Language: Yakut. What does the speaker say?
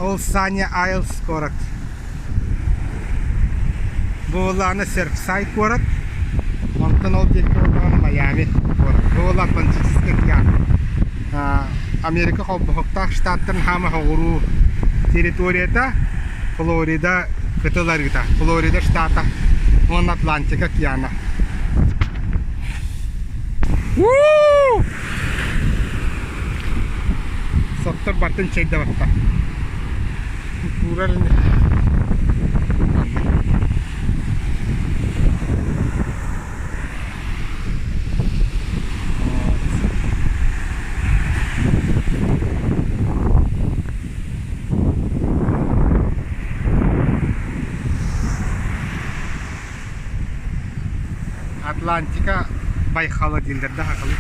Ол Саня Айлс куорат. Буоллаҕына Серпсай куорат, онтон ол диэки буоллаҕына Майами куорат. Бу буолла Атлантическай океан. Америка холбоһуктаах штаттарын хаама соҕуруу территорията Флорида кытыл арыыта, Флорида штата уонна Атлантика океана. Уу! Соттор бартын чэйдэбэттэр. Куурар ини. Атлантика байхала дииллэр да хахалы.